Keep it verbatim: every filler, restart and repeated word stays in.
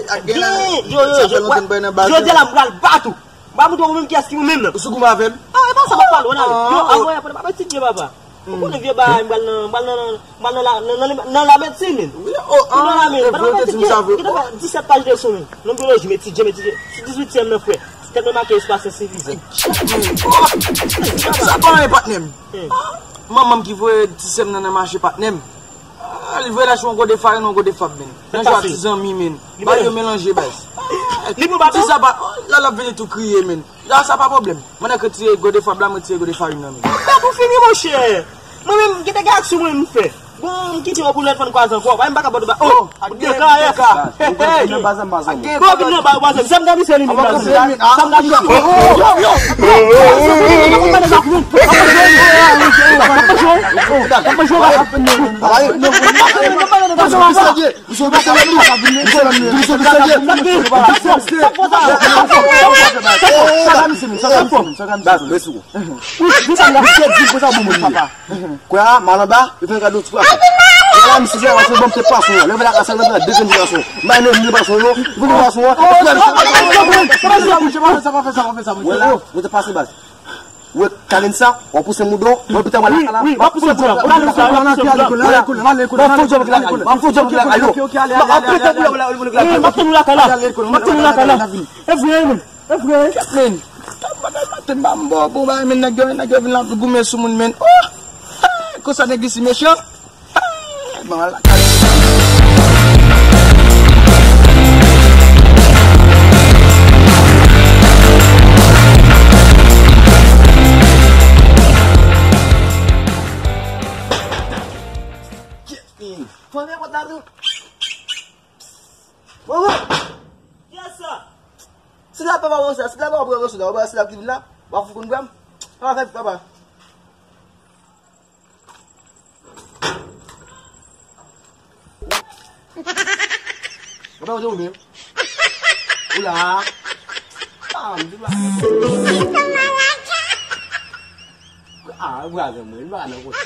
Ak gen la, gen, yo, yo, sa fè yo, lontan m pa nan baz. Jodi a la, m pral bat ou. M pa montre ou menm kiyès ki ou menm nan. Ou sou goumen avè m? Ah, e pa sa m ap pale, Ronald. Ah, yo, oh, anvan yè, pa ti vye papa. Ou konnen vye bagay, m pral nan, m pral nan, m pral nan la, nan, nan, nan lamedsin, men. Wi, oh, ah, e vre, ou te di m sa vre. Gen disèt paj leson, men. Nan byoloji, m etidye, m etidye. Sou dizuityèm nan, frè. Tèt mwen make espasyon sivizan. Sa pa anyen, patnè m. Manman m ki voye ti sè m nan, nan mache, patnè m. Ah, li voye l achte yon gode farin, yon gode fab, men. Nan jou a ti zanmi, men. Bagay yo melanje, baz. Li pou baton? Ti sa pa, oh, la, l ap vini tou kriye, men. La, sa pa pwoblèm. Mwen nan retire gode fab la, mwen retire gode farin nan, men. Bèt ou fini, monchè. Mwen menm, gen de aksyon mwen m fè. Bon, m kite yo pou lòt fwa n kwaze ankò. Bagay m pa ka ba w ba. Oh, de ka, de ka. Hey, hey. Bon, vin nan ba, ba, ba. Sa m ta misye li menm la. Sa m ta misye. Misye di pou sa bon moun li ye. Kwè a, m al anba, yo fè kado ti pwason. Lè la, misye fè pwason, bon, m te pwason an. Lè m vin lakay sa, m te pran de grenn ti pwason. M al mete pwason yo, m pran pwason an. Wè la, mwen te pase baz. Wè, Karensa, w ap pouse mouda w, mwen pita w al lakay la. Wi, wi, w ap pouse mouda w. Karensa, w ap pouse mouda w. Wè la, m ap fè djòb lakay yo. M ap pete boulè, boulè, boulè, boulè. M ap tann ou lakay la. M ap tann ou lakay la. E vre, men. E vre. Men. Maten m pa m bon, bon, bagay, men nèg yo, nèg yo vin la goumen sou moun, men. Oh! Konsa nèg isi mechan. Bon, ala. Fòme pòt la tou. Wowo! Kiyès sa? Si la papa, bon, sa, si la papa, bon, sa, bon, si la ki vin la, w ap fout konn pran. Papa, fè papa. Papa, ou te ouvè? Ou la? Ah, m di la. Ah, vwazen mwen, m pa nan kote.